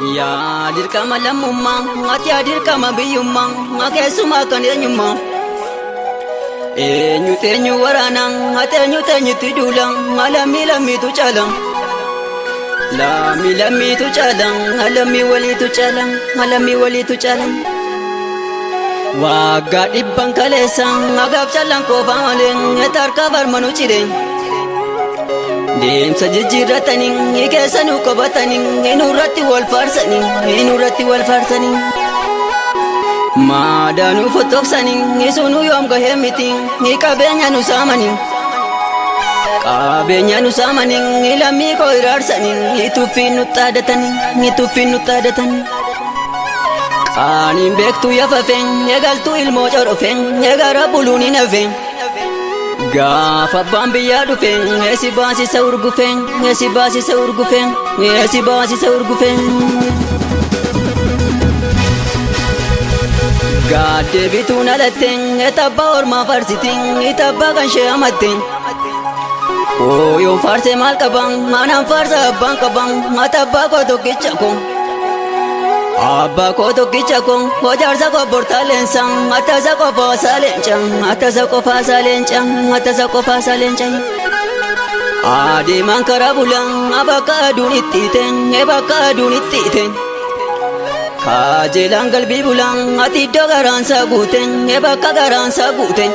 Yaa dirqama lammummaa, ati yaa dirqama biyyummaa, keessumaa kan eenyummaa. Eenyu teenyu waraana, ati eenyu teenyutti duula, lammii lammiitu caala. Lammii lammiitu caala, lammii waliitu caala, lammii waliitu caala. Waggaa dhibban kaleessa, agaaf callaan koofaa malee, tarkaa farmanuu ciree. Deemsa jijjiirratanii, keessa nu qabatanii, nurratti wal faarsanii, nurratti wal faarsanii. Maadaa nu fottoqsanii, sunuu yoom gahee miti, qabeenya nu saamanii. Qabeenya nu saamanii, lammii koo iraarsanii, tuffiin nu xaadatanii, tuffiin nu xaadatanii. Qaaniin beektuu yafafeen, eegaltuu ilmoo corofeen, eegara buluun hin hafeen. Gaafa abbaan biyyaa dhufeen, eessi baasisa urgufeen, eessi baasisa urgufeen, eessi baasisa urgufeen. Gaaddee bituun alatteen, tabba ormaa faarsitiin, tabba kan ishee amatteen. Kooyoon faarsee maal qaban, manaan faarsa abbaan qaban, mata abbaa koo tokkicha koo. Abbaa koo tokkicha koo, hojaarsa koo bortaa leensa, matasa qofaa leenca, matasa qofaa leenca, matasa qofaa leenca. Adeemaan karaa bulan, bakka aduun itti hiite, bakka aduun itti hiite. Kajeelaan galbii bulan, ati iddoo garaansaa guute, bakka garaansaa guute.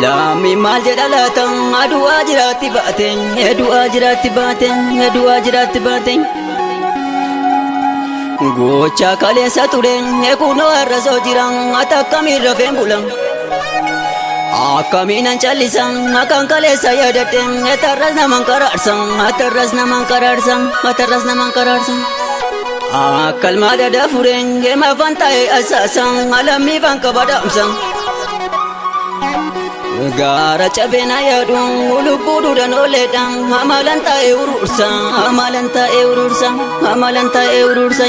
Lammii maal jedha laata, adu'aa jiraatti baate, du'aa jiraatti baate, du'aa jiraatti baate. Gocha kaleessa ture, kunoo har'a soo jira, ati akkamiin rafeen bula. Akkamiin an callisa, akkan kaleessa yaadadhe, tarras naman karaarsa, tarras naman karaarsa, tarras naman karaarsa. Akkalmaa dada fureen, maafan taa'e asaasa, lammii fan qabadamsa. Gaara cabeen yaadu, lubbuu duudhan ooledha, amalan taa'e urursa, amalan taa'e urursa, amalan taa'e urursa.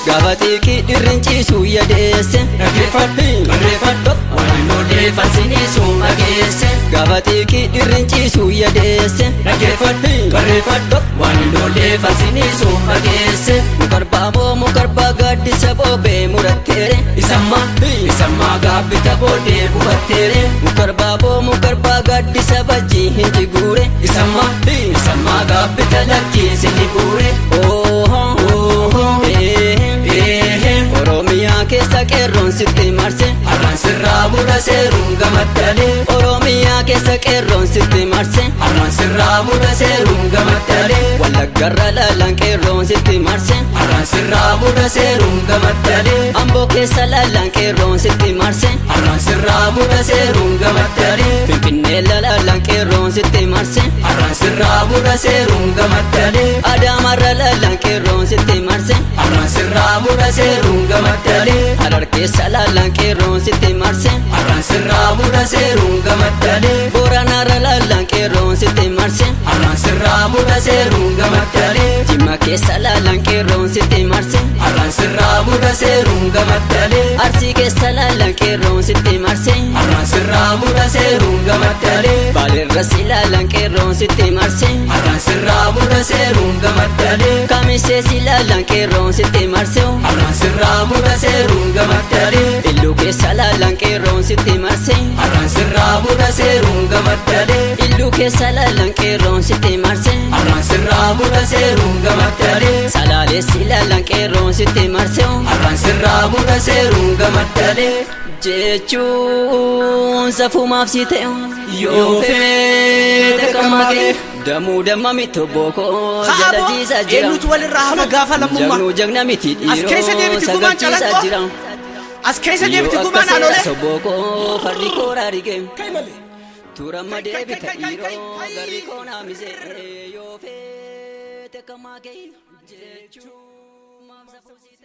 Gaafa xiiqii dhirrin ciisu yadeesse. Dhaggeeffadhu, barreeffadhu, waan hin oolleeffan siniisu dhageesse. Gaafa xiiqii dhirrin ciisu yadeesse. Dhaggeeffadhu, barreeffadhu, waan hin oolleeffan siniisu dhageesse. Mukarbaa moo mukarbaa gaaddisa boobee muratteere. Isammaa, isammaa gaabbita booddee bubatteere. Mukarbaa boo mukarbaa gaaddisa bajjii hin jiguure. Isammaa, isammaa gaabbita lakkii sinni buure. Oohoo, Oohoo, ee, eehee. Oromiyaa keessa qeerroon sitti marse. Har'aan sirraa mura seeruun gamaddalee. Oromiyaa keessa qeerroon sitti marse. Har'aan sirraa mura seeruun gamaddalee. Wallaggarra laalaan qeerroon sitti marse. Har'aan sirraa mura seeruun gamaddalee. Amboo keessa laalaan qeerroon sitti marse. Har'aan sirraa mura seeruun gamaddalee. Finfinnee laalaan qeerroon sitti marse. Har'aan sirraa mura seeruun gamaddalee. Adaamarra laalaan qeerroon sitti marse. Har'aan sirraa mura seeruun gamaddalee. Harar keessa laalaan qeerroon sitti marse. Har'aan sirraa mura seeruun gamaddalee. Booranarra laalaan qeerroon sitti marse. Har'aan sirraa mura seeruun gamaddalee. Jimma keessa laalaan qeerroon sitti marse. Har'aan sirraa mura seeruun gamaddalee. Arsii keessa laalaan qeerroon sitti marse. Har'aan sirraa mura seeruun gamaddalee. Baaleerra si laalaan qeerroon sitti marse. Har'aan sirraa mura seeruun gamaddalee. Kamisee si laalaan qeerroon sitti marse. Har'aan sirraa mura seeruun gamaddalee. Illuu keessa laalaan qeerroon sitti marse. Har'aan sirraa mura seeruun gamaddalee. Illuu keessa laalaan qeerroon sitti marse. Har'aan sirraa mura seeruun gamaddalee. Salaalee si laalaan qeerroon sitti marse. Har'aan sirraa mura seeruun gamaddalee. Jechuun safumaaf si ta'e. Yoo feete kammaaqee. Damuu damma miti bookoo jala Kaaboo jiisaa jira. eenyutu walirraa hafa gaafa lammummaa? Jagnuu jagna miti As keessa dhiiroo deebiti gumaan sagalchiisaa calanqoo. jira. As keessa deebiti Yoo akka gumaan seera aanolee. sobbookoo fardi kooraa rigee. Kai malee. Turamma Kai, kai, deebita kai, kai, dhiiroo kai. garri koo naamisee. Yoo feete kamaa kee jechuun maaf safuu si